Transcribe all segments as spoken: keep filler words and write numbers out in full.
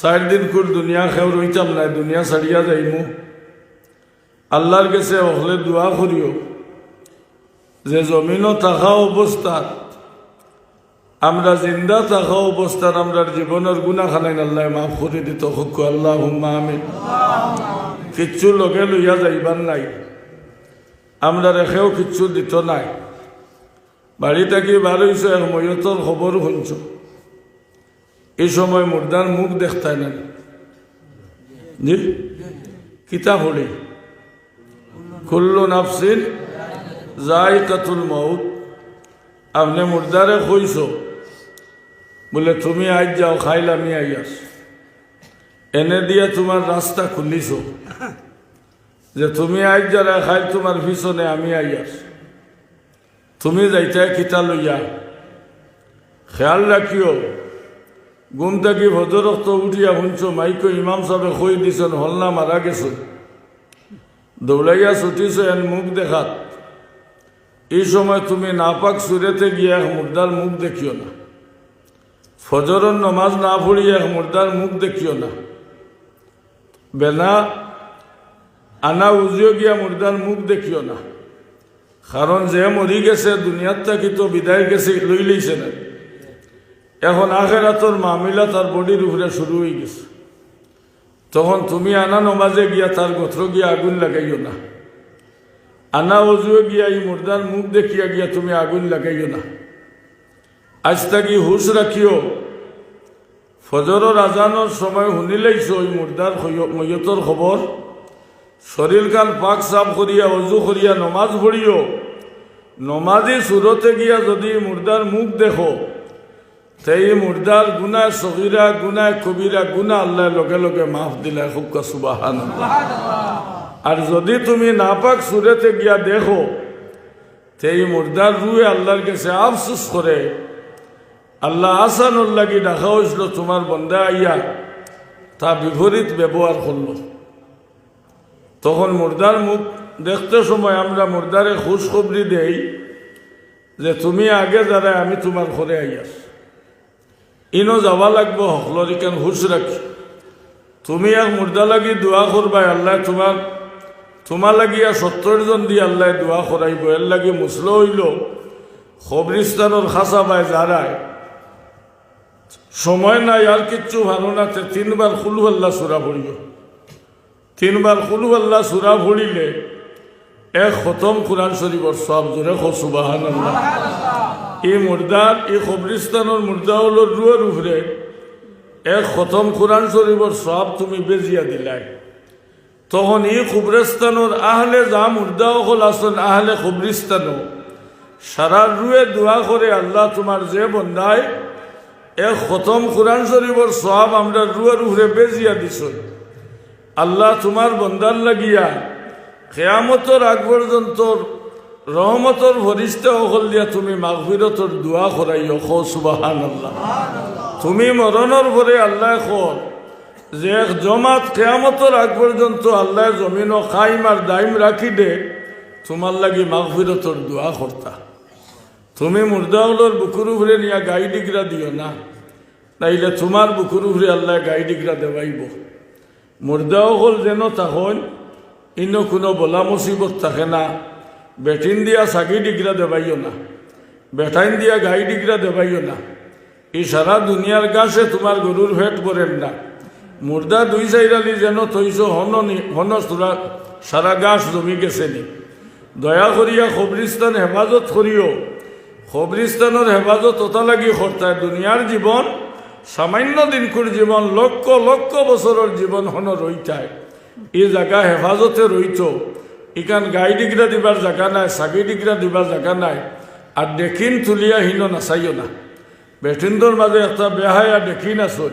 চাইর দিনকুর দুনিয়া কেউ রইতাম নায়, দুনিয়া ছাড়িয়া যাইমু। আল্লার গেছে হকলে দোয়া করিও যে জমিনো থাকা অবস্থাত, আমরা জিন্দা থাকা অবস্থাত আমরার জীবনর গুনাহ খানাইন আল্লায় মাফ করি দিতো। কউক্কা আল্লাহুম্মা আমিন। কিচ্ছু লগে লইয়া যাইবার নাই, আমরারে কেউ কিচ্ছু দিতো নায়। বাড়ি থাকি বার অইছো, এক ময়তর খবর হুনছো, ই সময় মুর্দার মুখ দেখতায় না নি? জি, কিতা পড়ি? কুল্লু নাফসিন যায়িকাতুল মাউত। আপনে মুর্দারে কইছো বুলে, "তুমি আইজ যাও, কাইল আমি আইয়ার।" এনে দিয়া তুমার রাস্তা খুলিছো যে তুমি আইজ যারায়, কাইল তুমার পিছনে আমি আইয়ার। তুমি যাইতায় কিতা লইয়া? খেয়াল রাখিও, ঘুম থাকি ফজর অক্ত উঠিয়া হুনছো মাইকো ইমাম সাবে কই দিছইন, হকলনা মারা গেছইন, দৌড়াইয়া ছুটিছো এন মুখ দেখাত। ই সময় তুমি নাপাক সুরতে গিয়া এক মুর্দার মুখ দেখিও না। ফজরর নমাজ না পড়িয়া এক মুর্দার মুখ দেখিও না। বেনা আনা উজুয়ে গিয়া মুর্দার মুখ দেখিও না। কারণ যে মরি গেছে, দুনিয়ার থাকি তো বিদায় গেছে, লইলাইছে না। এখন আখেরাতর মামিলা তার বডির উপরে শুরু অইগেছে। তখন তুমি আনা নমাজে গিয়া তার গতরো গিয়া আগুন লাগাইও না। আনা উজুয়ে গিয়া ই মুর্দার মুখ দেখিয়া গিয়া তুমি আগুন লাগাইও না। আইজ থাকি হুশ রাখিও। ফজরর আজানর সময় হুনিলাইছো ওই মুর্দার খয়-, ময়তর খবর, শরীরখান পাক সাফ করিয়া, অজু করিয়া নমাজ পড়িও। নমাজি সুরতে গিয়া যদি মুর্দার মুখ দেখো, তে ই মুর্দার গুনাহ সগীরা, গুনাহ কবিরা, গুনাহ আল্লায় লগে লগে মাফ দিলায়। কউক্কা সুবহানাল্লাহ। আর যদি তুমি নাপাক সুরতে গিয়া দেখো, তে ই মুর্দার রুহে আল্লার গেছে আফসোস করে, "আল্লাহ, আহসানর লাগি ডাকা অইছিল, তুমার বন্দা আইয়া তা বিপরীত ব্যবহার করলো।" তখন মুর্দার মুখ দেখতে সময় আমরা মুর্দারে খুশখবরি দেই যে, "তুমি আগে যারায়, আমি তুমার পরে আইয়ার।" ইনো যাওয়া লাগবো হকলর, ইখান হুশ রাখি। তুমি এক মুর্দা লাগি দোয়া করবায়, আল্লায় তুমার, তুমার লাগিয়া সত্তর জন দি আল্লায় দোয়া করাইবো। এর লাগি মুসলো অইলো, কবরিস্তানর কাছাবায় যারায়, সময় নাই আর কিচ্ছু পারো না, তে তিনবার কুলহু আল্লাহ সূরা পড়িও। তিনবার কুলহু আল্লাহ সূরা পড়িলে এক খতম কুরআন শরীফর সওয়াব, জোরে কও সুবহানাল্লাহ। ই মুর্দার, ই কবরিস্তানর মুর্দা অকলর রুহর উপরে এক খতম কুরআন শরীফর সওয়াব তুমি বেজিয়া দিলায়। তখন ই কবরিস্তানর আহলে যা মুর্দা অকল আছইন, আহলে কবরিস্তানো, সারার রুহে দোয়া করে, "আল্লাহ, তুমার যে বন্দায় এক খতম কুরআন শরীফর সওয়াব আমরার রুহর উপরে বেজিয়া দিছইন, আল্লাহ, তুমার বন্দার লাগিয়া কিয়ামতর আগ পর্যন্ত রহমতর ফিরিস্তা অকল দিয়া তুমি মাগফিরতর দোয়া করাইও।" কও সুবহানাল্লাহ। তুমি মরণর পরে আল্লায় কর যে এক জমাত কিয়ামতর আগ পর্যন্ত আল্লায় জমিনো কায়েম আর দায়েম রাখি দে, তুমার লাগি মাগফিরতর দোয়া করতা। তুমি মুর্দা অকলর বুকুর উপরে নিয়া গাই ডিগরা দিও না, নাইলে তুমার বুকুর উপরে আল্লায় গাই ডিগরা দেওয়াইবো। মুর্দা অকল যেন থাকইন, ইনো কুনু বলা মুসিবত থাকে না। বেটিন দিয়া ছাগি ডিগরা দেবাইও না, বেটাইন দিয়া গাই ডিগরা দেবাইও না। ই সারা দুনিয়ার ঘাসে তুমার গরুর পেট ভরের না। মুর্দা দুই চাইর আলি যেন থইছো, হনো নি, হনো সুরা, সারা ঘাস জমি গেছে নি। দয়া করিয়া কবরিস্তান হেফাজত করিও। কবরিস্তানর হেফাজত অতা লাগি করতায়। দুনিয়ার জীবন সামান্য দিনকুর জীবন, লক্ষ লক্ষ বছরর জীবন হনো রইতায়। ই জাগা হেফাজতে রইতো। ইখান গাই ডিগরা দিবার জাগা নাই, ছাগি ডিগরা দিবার জাগা নাই। আর ডেকিন তুলিয়া হিনো নাচাইও না। বেটিন্তর মাঝে একটা বেহায়া ডেকিন আছইন,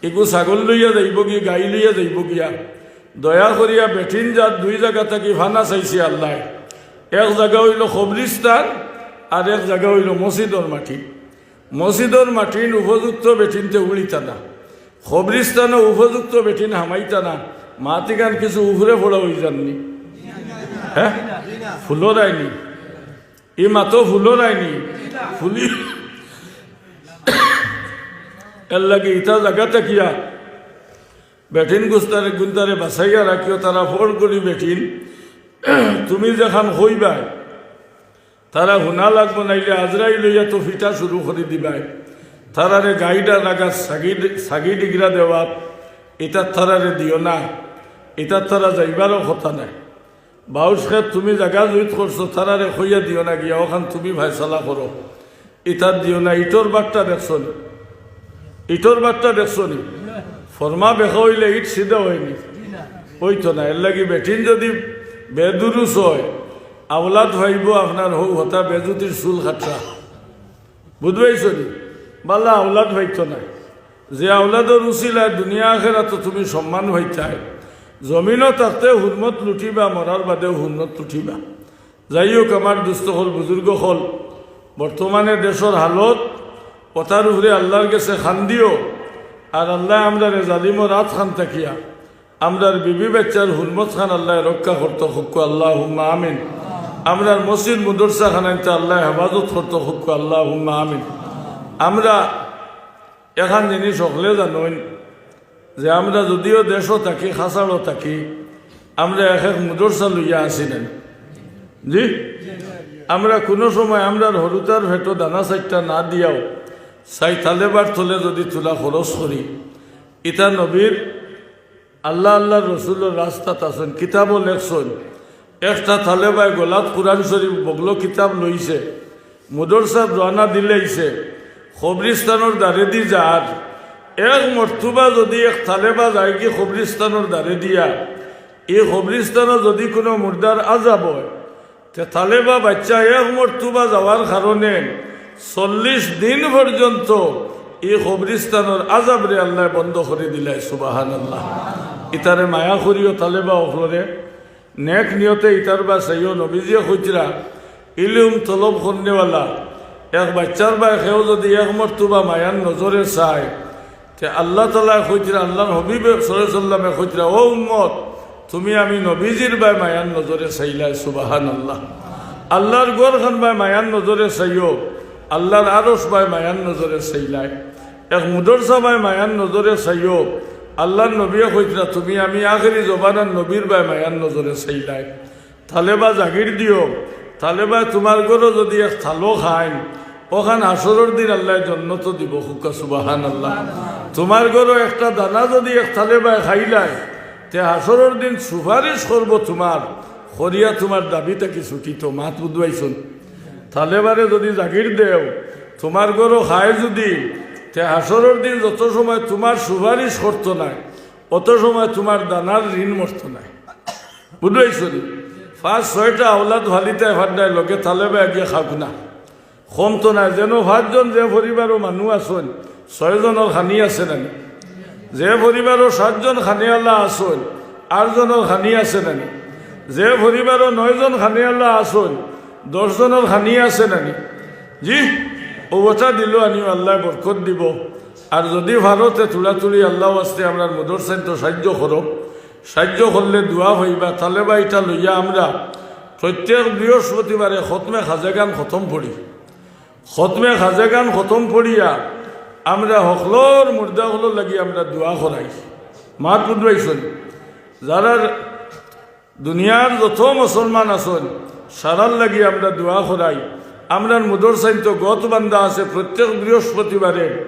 ইগু ছাগল লইয়া যাইবোগি, গাই লইয়া যাইবোগিয়া। দয়া করিয়া বেটিন জাত দুই জাগা থাকি ফানা চাইছে আল্লায়। এক জাগা অইলো কবরিস্তান, আর এক জাগা অইলো মসজিদর মাটি। মসজিদর মাটিন উপযুক্ত বেটিন্তে উড়িতা না, কবরিস্তানো উপযুক্ত বেটিন হামাইতা না। মাতিখান কিছু উপরে পড়া অইযার নি? হে, ফুলরায় নি? ই মাতো ফুলরায় নি? ফুলি। এর লাগি ইতা জাগা থাকিয়া বেটিন গুস্তারে গুন্তারে বাচাইয়া রাখিও, তারা ফড় করি বেটিন। তুমি যেখান কইবায়, তারা হুনা লাগবো, নাইলে আজরাইল অইয়া তো ফিটা শুরু করি দিবায়। তারারে গাইডা লাগা সাগি, সাগি ডিগরা দেওয়াত, ইতাত তারারে দিও না, ইতাত তারা যাইবারও কথা নাই। বাউশ খেত তুমি জাগা জুইত করছো, তারারে কইয়া দিও না গিয়া, অখান তুমি ফয়সালা করো। ইতাত দিও না, ইটর বাট্টা দেখছো নি? ইটর বাট্টা দেখছো নি? ফর্মা বেকা অইলে ইট সিধা অয়নি? অইতো না। এরলাগি বেটিন যুদি বেদুরুস অয়, আওলাদ পাইবো আপনার হউ হতা বেজুতির চুল কাটরা। বুঝবাইছো নি? বালা আওলাদ পাইতো না। যে আওলাদর উসিলায় দুনিয়া আখেরাতো তুমি সম্মান পাইতায়। জমিনো থাকতে হুরমত লুটিবা, মরার বাদেও হুরমত লুটিবা। যাই হোক, আমার দুস্ত অকল, বুজুর্গ অকল, বর্তমানে দেশর হালত, অতার উপরে আল্লার গেছে কান্দিও। আর আল্লায় আমরারে জালিমর আত খান থাকিয়া, আমরার বিবি বাচ্চার হুরমত খান আল্লায় রক্ষা করতো, কউক্কা আল্লাহুম্মা আমিন। আমরার মসজিদ মুদরসা খানাইনতে আল্লায় হেফাজত করতো, কউক্কা আল্লাহুম্মা আমিন। আমরা এখান জিনিস হকলে জানইন যে আমরা যুদিও দেশো থাকি, খাছাড়ো থাকি, আমরা এক এক মুদরসা লইয়া আছি না নি? জি, আমরা কুনু সময় আমরার হুরুতার পেটো দানা চাইট্টা না দিয়াও, চাই তালেবার তলে যুদি তুলা খরচ করি, ইতা নবীর, আল্লা, আল্লার রসুলর রাস্তাত আছইন, কিতাবো লেখছইন, একটা তালেবায় গলাত কুরআন শরিফ বগলো কিতাব লইছে, মুদরসাত রওয়ানা দিলাইছে, কবরিস্তানর দারেদি যার। এক মর্তুবা যুদি এক তালেবা যায়গি কবরিস্তানর দারেদিয়া, ই কবরিস্তানো যুদি কুনু মুর্দার আজাব অয়, তে তালেবা বাচ্চা এক মর্তুবা যাওয়ার কারণে চল্লিশ দিন পর্যন্ত ই কবরিস্তানর আজাবরে আল্লায় বন্ধ করি দিলায়। সুবহানাল্লাহ। ইতারে মায়া করিও তালেবা অকলরে। নেক নিয়তে ইতার বায় চাইও। নবীজিয়ে কইতরা, ইলুম তলব করনেওয়ালা এক বাচ্চার বায় কেউ যুদি এক মর্তুবা মায়ার নজরে চায়, তে আল্লা তাআলায় কইতরা, আল্লার হাবিবে সাল্লাল্লাহু আলাইহি ওয়াসাল্লামে কইতরা, "ও উম্মত, তুমি আমি নবীজির বায় মায়ার নজরে চাইলায়।" সুবহানাল্লাহ। আল্লার ঘরখান বায় মায়ার নজরে চাইও, আল্লার আরশ বায় মায়ার নজরে চাইলায়। এক মুদরসা বায় মায়ার নজরে চাইও। আল্লার নবীয়ে কইতরা, "তুমি আমি আখেরি জমানার নবীর বায় মায়ার নজরে চাইলায়।" তালেবা জাগির দিও, তালেবায় তুমার ঘরো যুদি এক তালো খাইন, অখান হাশরর দিন আল্লায় জন্নতো দিবো। কউক্কা সুবহানাল্লাহ। তুমার ঘরো একটা দানা যুদি এক তালেবায় খাইলায়, তে হাশরর দিন সুপারিশ করবো তুমার, করিয়া তুমার দাবি থাকি ছুটিতো। মাত বুঝবাইছইন? তালেবারে যুদি জাগির দেও, তুমার ঘরো খায় যুদি, তে হাশরর দিন যত সময় তুমার সুপারিশ করতো নায়, অত সময় তুমার দানার ঋণ মরতো নায়। বুঝবাইছইন নি? পাঁচ ছয়টা আওলাদ ফালিতায় ফাড্ডায় লগে তালেবায় গিয়া খাউক না। কমতো নায়, যেন পাঁচজন যে পরিবারো মানুষ আছইন, ছয়জনর খানি আছে না নি? যে পরিবারো সাতজন খানিআলা আছইন, আটজনর খানি আছে না নি? যে পরিবারো নয়জন খানিআলা আছইন, দশজনর খানি আছে না নি? জি, অউ অতা দিলো আনিও, আল্লায় বরকত দিবো। আর যুদি পারো তে তুড়াতুড়ি আল্লার ওয়াস্তে আমরার মুদরসাইনতো সাইয্য করো। সাইয্য করলে দোয়া পাইবা। তালেবা ইটা লইয়া আমরা প্রত্যেক বৃহস্পতিবারে খতমে খাজেগান খতম পড়ি। খতমে খাজেগান খতম পড়িয়া আমরা হকলর মুর্দা অকলর লাগি আমরা দোয়া করাই। মাত বুঝবাইছইন নি? যারার দুনিয়ার যত মুসলমান আছইন, সারার লাগি আমরা দোয়া করাই। আমরার মুদরসাইনতো গত বান্দা আছে, প্রত্যেক বৃহস্পতিবারে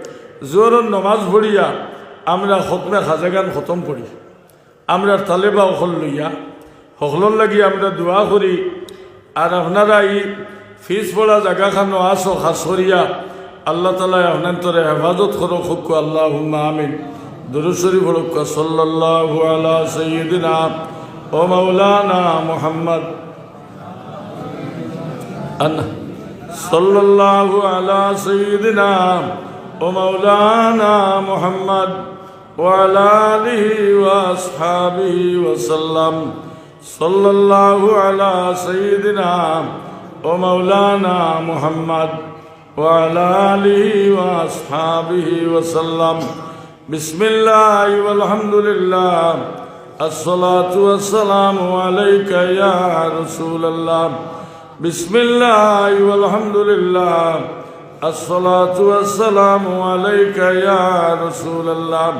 জোহরর নমাজ পড়িয়া আমরা খতমে খাজেগান খতম পড়ি। আমরার তালেবা অকল লইয়া হকলর লাগি আমরা দোয়া করি। আর আপনারা ই ফিস পড়া জাগাখানো আছো, খাছ করিয়া আল্লাহ তাআলায় আপনান্তরে হেফাজত করো, কউক্কা আল্লাহুম্মা আমিন। দুরূদ শরীফ পড়উক্কা, সাল্লাল্লাহু আলা সাইয়্যিদিনা ওয়া মাওলানা মুহাম্মদ। আন-, সাল্লাল্লাহু আলা সাইয়্যিদিনা ওয়া মাওলানা মুহাম্মদ ওয়া আলা আলিহি ওয়া আসহাবিহি ওয়া সাল্লাম। সাল্লাল্লাহু আলা সাইয়্যিদিনা ওয়া মাওলানা মুহাম্মদ ওয়া আলা আলিহি ওয়া আসহাবিহি ওয়া সাল্লাম। বিসমিল্লাহি ওয়াল হামদুলিল্লাহ। আসসালাতু ওয়াসসালামু আলাইকা ইয়া রাসূলুল্লাহ। বিসমিল্লাহি ওয়াল হামদুলিল্লাহ। আসসালাতু ওয়াসসালামু আলাইকা ইয়া রাসূলুল্লাহ।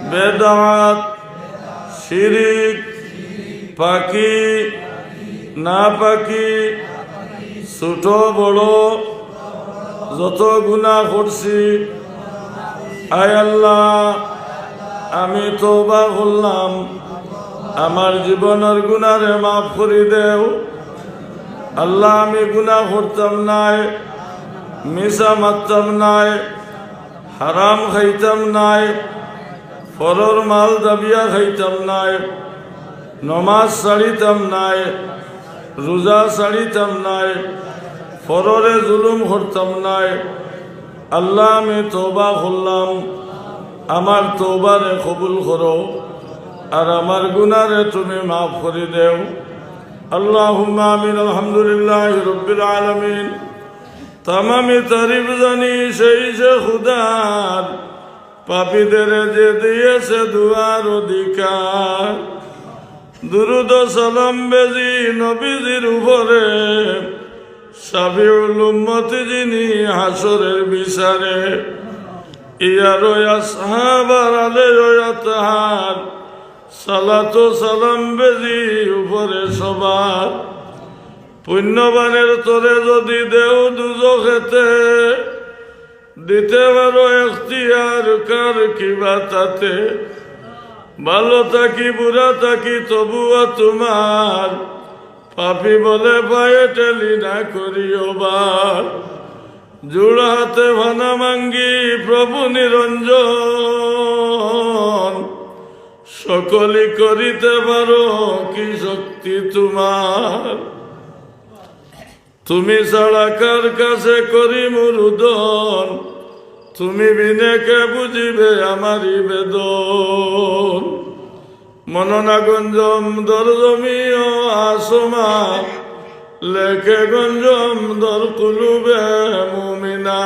বেদাত, শিরিক, পাকি, নাপাকি, ছোট বড় যত গুনাহ করছি, আয় আল্লাহ, আমি তওবা করলাম, আমার জীবনর গুনারে মাফ করি দেও। আল্লাহ, আমি গুনাহ করতাম নায়, মিছা মাততাম নায়, হারাম খাইতাম নায়, পরর মাল দাবিয়া খাইতাম নায়, নমাজ ছাড়িতাম নায়, রোজা ছাড়িতাম নায়, পররে জুলুম করতাম নায়। আল্লাহ, আমি তওবা করলাম, আমার তওবারে কবুল করো, আর আমার গুনারে তুমি মাফ করি দেও। আল্লাহুম্মা আমিন। আলহামদুলিল্লাহি রাব্বিল আলামিন। তামামি তারিফ জানি সেই যে খুদার, পাপীদেরে যে দিয়েছে দোয়ার অধিকার। দুরুদ ও সালাম বেজি নবীজির উপরে, শাফিউল উম্মত যিনি হাশরের বিচারে। ইয়ার ও আসহাব আর আলে ও আতহার, সালাত ও সালাম বেজি উপরে সবার। পুণ্যবানের তরে যদি দেও দুজখেতে, দিতে পারো এখতিয়ার কার কিবা তাতে। ভালো থাকি বুড়া থাকি তবুও তোমার, পাপী বলে পায়ে ঠেলি না করিও বার। জোড় হাতে ফানা মাঙ্গি প্রভু নিরঞ্জন, সকলি করিতে পারো কি শক্তি তোমার। তুমি ছাড়া কার কাছে করি মুরুদন, তুমি বিনে কে বুঝিবে আমারি বেদন। মননা গঞ্জম দর জমিও আসমা, লেখে গঞ্জম দর কুলুবে মুমিনা।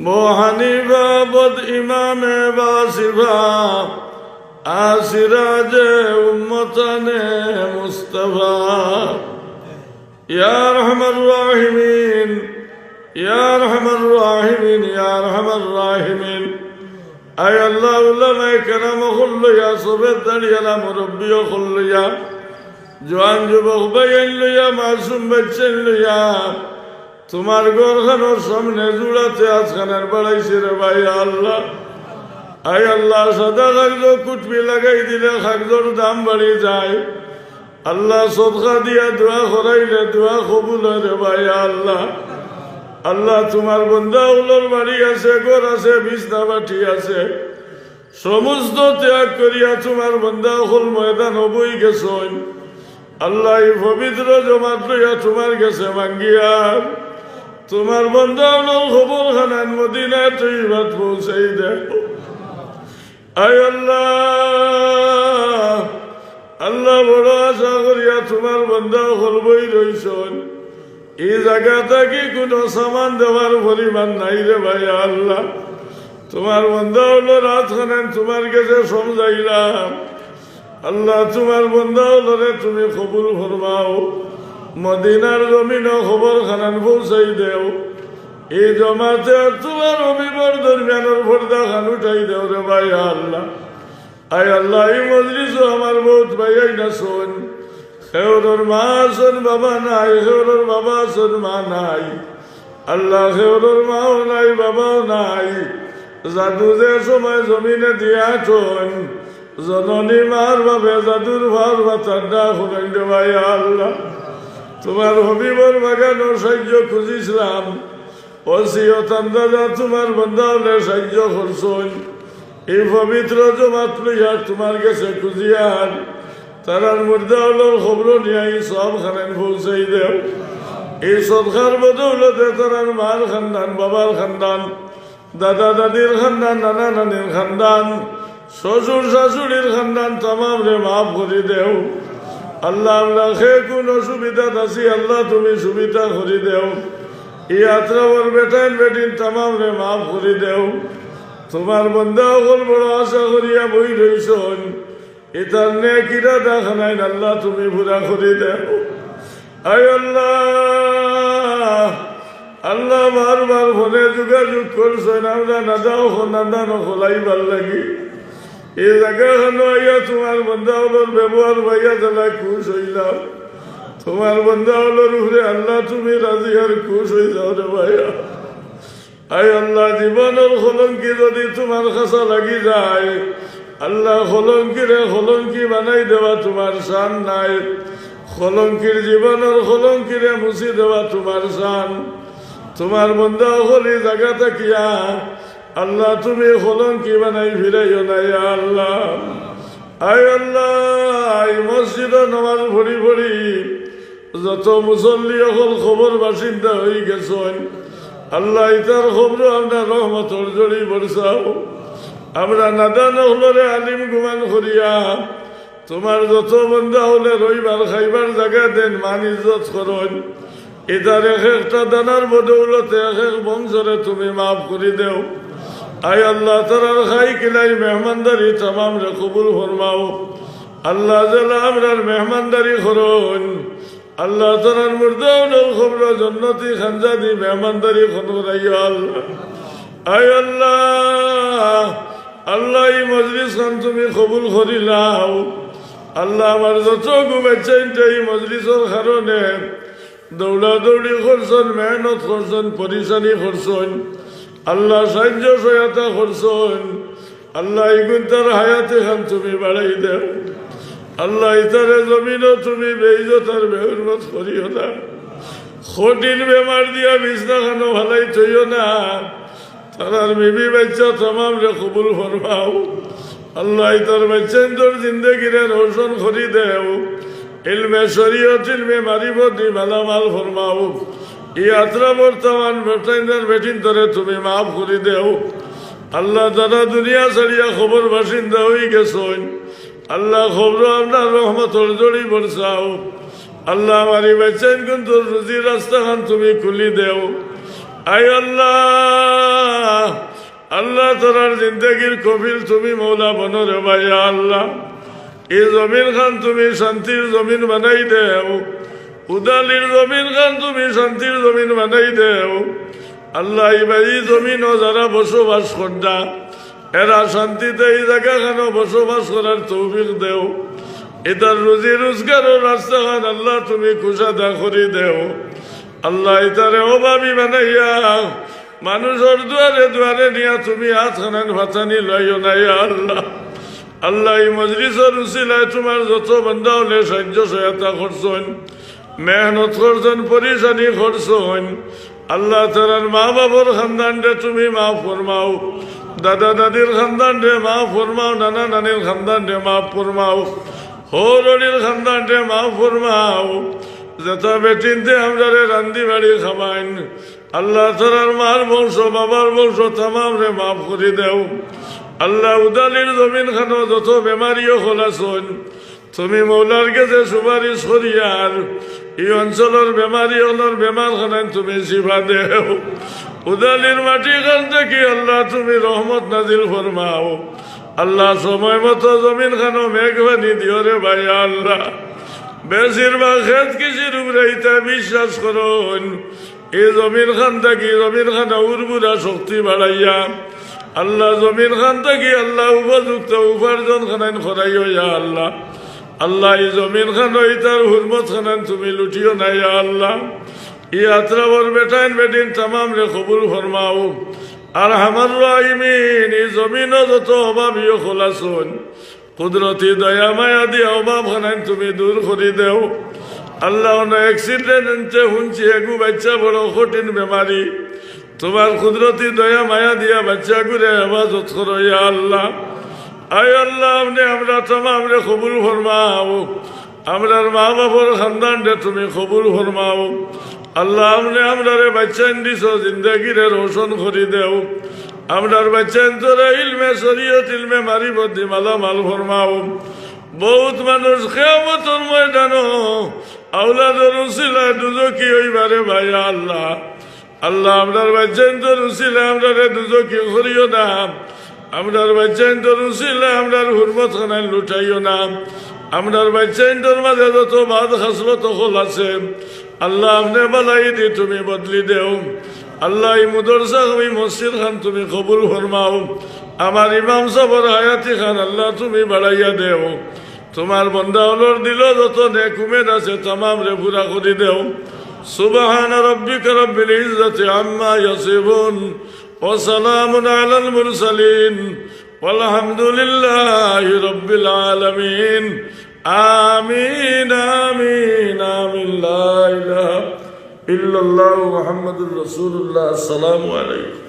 বো হানিফা বদ ইমামে বাসিফা, আসিরাজে উম্মতানে মুস্তফা। ইয়া আরহামার রাহিমিন, ইয়া আরহামার রাহিমিন, ইয়া আরহামার রাহিমিন। আয় আল্লাহ, উলামায়ে কেরাম অকল লইয়া, সবের দাড়িআলা মুরব্বি অকল লইয়া, জোয়ান যুবক ভাইয়াইন লইয়া, মাসুম বাচ্চাইন লইয়া, তোমার ঘরখানোর সামনে জুড়াতে আজখানার বাড়াইছি রে ভাই আল্লাহ। আয় আল্লাহ, সাদা কাগজো কুটপি লাগাই দিলে কাগজর দাম বাড়ি যায়। আল্লাহ, সদকা দিয়া দোয়া করাইলে দোয়া কবুল অয় রে ভাই আল্লাহ। আল্লাহ, তোমার বন্দা অকলর বাড়ি আছে, ঘর আছে, বিছনা বাটি আছে, সমস্ত ত্যাগ করিয়া তোমার বন্দা অকল ময়দানো বই গেছইন। আল্লাহ, এই পবিত্র জমাত লইয়া তোমার গেছে মাঙ্গিয়ার, তোমার বন্দা অকলর কবরখানাইন মদিনা তৈয়বাত পৌঁছাই দেও। আয় আল্লাহ, আল্লাহ, বড় আশা করিয়া তোমার বন্দা অকল বই রইছইন। এই জাগা থাকি কোনো সামান দেওয়ার পরিমাণ নাই রে ভাই আল্লাহ। তোমার বন্দা অকলর আতখানাইন তোমার গেছে সমঝাইলাম। আল্লাহ, তোমার বন্দা অকলরে তুমি কবুল ফরমাও। মদিনার জমিনো কবরখানাইন পৌঁছাই দেও। এই জমাতে আর তোমার হবিবর দরমিয়ানর পর্দাখান উঠাই দেও রে ভাই আল্লাহ। আয় আল্লাহ, এই মজলিসো আমার বউত ভাইয়াইন আছইন, কেউরর মা আছইন, বাবা নাই, কেউরর বাবা আছইন, মা নাই। আল্লাহ, কেউরর মাও নাই, বাবাও নাই। জাদু যে সময় জমিনে দিয়া আছইন, জননী মার বাবে জাদুর ভার বাতার না হুনইন রে ভাই আল্লাহ। তোমার হবিবর বাগানো সাহায্য খুঁজিছিলাম, ওসিয়ত আন্দাজা তোমার বন্দা অকলে সাহায্য করছইন। এই পবিত্র জমাত লইয়া তোমার গেছে খুঁজিয়ার, তারার মুর্দা অকলর কবরো নিয়া এই সওয়াবখানাইন পৌঁছাই দেও। এই সদকার বদৌলতে তারার মার খান্দান, বাবার খান্দান, দাদা দাদির খান্দান, নানা নানির খান্দান, শ্বশুর শাশুড়ির খান্দান তামামরে মাফ করি দেও। আল্লাহ, আমরা যে কুন অসুবিধাত আছি, আল্লাহ তুমি সুবিধা করি দেও। এই আত্রাফর বেটাইন বেটিন তামামরে মাফ করি দেও। তোমার বন্দা অকল বড় আশা করিয়া বই রইছইন, ইতার নেক ইরাদাখানাইন আল্লাহ তুমি পুরা করি দেও। আয় আল্লাহ, আল্লাহ বারবার ফোনে যোগাযোগ করছইন, আমরা নাদাও নাদানো খোলাইবার লাগি। এই জাগাখানো আইয়া তুমার বন্দা অকলর ব্যবহার পাইয়া যেলা খুশ অইলাম, তুমার বন্দা অকলর উপরে আল্লাহ তুমি রাজি আর খুশ অই যাও রে ভাইয়া। আয় আল্লাহ, জীবনর কলঙ্কি যদি তুমার খাছা লাগি যায়, আল্লাহ, কলঙ্কিরে কলঙ্কি বানাই দেওয়া তুমার শান নায়, কলঙ্কির জীবনর কলঙ্কিরে মুছি দেওয়া তুমার শান। তুমার বন্দা অকল ই জাগা থাকিয়া আল্লাহ, তুমি কলঙ্কি বানাই ফিরাইও না, ইয়া আল্লাহ। আয় আল্লাহ, এই মসজিদো নামাজ পড়ি পড়ি যত মুসল্লি অকল কবর বাসিন্দা অই গেছইন, আল্লাহ, ইতার কবরো আপনার রহমতর জড়ি বরসাও। আমরা নাদান অকলরে আলিম গুমান করিয়া তুমার যত বন্দা অকলে রইবার খাইবার জাগা দেইন, মান ইজ্জত করইন। ইতার এক একটা দানার বদৌলতে এক এক বংশরে তুমি মাফ করি দেও। আয় আল্লাহ, তারার খাই কিলাই মেহমানদারি তামামরে কবুল ফরমাও। আল্লাহ, যেলা আমরার মেহমানদারি করইন, আল্লাহ, তারার মুর্দা অকলর কবরো জন্নতি খানজাদি মেহমানদারি খান করাইও আল্লাহ। আয় আল্লাহ, আল্লাহ, ই মজলিস খান তুমি কবুল করিলাও। আল্লাহ, আমার যত গু বাচ্চাইন্তে ই মজলিসর কারণে দৌড়াদৌড়ি করছইন, মেহনত করছইন, পরিশানি করছইন, আল্লাহ, সাহায্য সহায়তা করছইন, আল্লাহ, ইগুন তার হায়াতে খান তুমি বাড়াই দেও। আল্লাহ, ইতারে জমিনো তুমি বেইজ্জত আর বেহুরমত করিও না। কঠিন বেমার দিয়া বিছনা খানো ফালাই থইও না। তারার বিবি বাচ্চা তামামরে কবুল ফরমাও। আল্লাহ, ইতার বাচ্চাইন্তর জিন্দেগিরে রোশন করি দেও। ইলমে শরীয়ত, ইলমে মারিফত দি মালামাল ফরমাও। ই আত্রা বর্তমান বেটাইন্তর বেটিন্তরে তুমি মাফ করি দেও। আল্লাহ, যারা দুনিয়া ছাড়িয়া কবর বাসিন্দা অই গেছইন, আল্লাহ, কবরো আপনার রহমতর জড়ি বরসাও। আল্লাহ, আমার ই বাচ্চাইন্তর রুজির রাস্তা খান তুমি খুলি দেও। আয় আল্লাহ, আল্লাহ, তারার জিন্দেগির কফিল তুমি মৌলা বনো রে ভাই, ইয়া আল্লাহ। ই জমিন খান তুমি শান্তির জমিন বানাই দেও। উদালির জমিন খান তুমি শান্তির জমিন বানাই দেও। আল্লাহ, ই বাড়ি জমিনো যারা বসবাস কররা, এরা শান্তিতে ই জাগা খানো বসবাস করার তৌফিক দেও। ইতার রুজি রোজগারর রাস্তা খান আল্লাহ তুমি কুশাদা করি দেও। আল্লাহ, ইতারে অভাবী বানাইয়া মানুষর দুয়ারে দুয়ারে নিয়া তুমি আত খানান ফাতানি লইও না, ইয়া আল্লাহ। আল্লাহ, ই মজলিসর উসিলায় তুমার যত বান্দা অকলে সাহায্য সহায়তা করছইন, মেহনত করছইন, পরিশানি করছইন, আল্লাহ, তারার মা বাপর খান্দানরে তুমি মাফ ফরমাও, দাদা দাদির খান্দানরে মাফ ফরমাও, নানা নানির খান্দানরে মাফ ফরমাও, হউর হড়ির খান্দানরে মাফ ফরমাও। যেতা বেটিন্তে আমরারে রান্দি বাড়ি খাবাইন, আল্লাহ, তারার মার বংশ, বাবার বংশ তামামরে মাফ করি দেও। আল্লাহ, উদালির জমিন খানো যত বেমারি অকল আছইন, তুমি মৌলার গেছে সুপারিশ করিয়ার ই অঞ্চলর বেমারি অকলর বেমার খানাইন তুমি শিফা দেও। উদালির মাটি খান থাকি আল্লাহ তুমি রহমত নাজিল ফরমাও। আল্লাহ, সময় মতো জমিন খানো মেঘ পানি দিও রে ভাই আল্লাহ। বেশিরভাগ খেত কৃষির উপরে ইতা বিশ্বাস করইন। ই জমিন খান থাকি জমিন খানো উর্বরা শক্তি বাড়াইয়া আল্লাহ, জমিন খান থাকি আল্লাহ উপযুক্ত উপার্জন খানাইন করাইও ইয়া আল্লাহ। আল্লাহ, ই জমিন খানো ইতার হুরমত খানাইন তুমি লুটিও না ইয়া আল্লাহ। ই আত্রাবর বেটাইন বেটিন তামামরে কবুল ফরমাও। আরহামার রাহিমিন, ই জমিনো যত অভাবী অকল আছইন, কুদরতি দয়া মায়া দিয়া অভাব খানাইন তুমি দূর করি দেও। আল্লাহ, অনো accident অইছে হুনছি, এগু বাইচ্চা বড় কঠিন বেমারি। তুমার কুদরতি দয়া মায়া দিয়া বাইচ্চাগুরে হেফাজত করো, ইয়া আল্লাহ। আয় আল্লাহ, আপনে আমরা তামামরে কবুল ফরমাও। আমরার মা বাপর খান্দানরে তুমি কবুল ফরমাও। আল্লাহ, আপনে আমরারে বাইচ্চাইন দিছো, জিন্দেগিরে রোশন করি দেও। আমরার বাইচ্চাইন্তরে ইলমে শরীয়ত, ইলমে মারিফত দি মালামাল ফরমাও। বউত মানুষ কিয়ামতর ময়দানো আওলাদর উসিলায় দুজখি অইবা রে ভাই আল্লাহ। আল্লাহ, আমরার বাইচ্চাইন্তর উসিলায় আমরারে দুজখি করিও না। আমরার বাইচ্চাইন্তর উসিলায় আমরার হুরমত খানাইন লুটাইও না। আমরার বাইচ্চাইন্তর মাঝে যত বাদ খাসলত অকল আছে, আল্লাহ, আপনে বালাই দি তুমি বদলি দেও। আল্লাহ, ই মুদরসা, ই মসজিদ খান তুমি কবুল ফরমাও। আমার ইমাম সাবর হায়াতি খান আল্লাহ তুমি বাড়াইয়া দেও। তুমার বন্দা অকলর দিলো যত নেক উমেদ আছে তামামরে পুরা করি দেও। سبحان ربك رب العزة عما يصفون وسلام على المرسلين والحمد لله رب العالمين. آمين، آمين، آمين. لا إله إلا الله محمد رسول الله. السلام عليكم.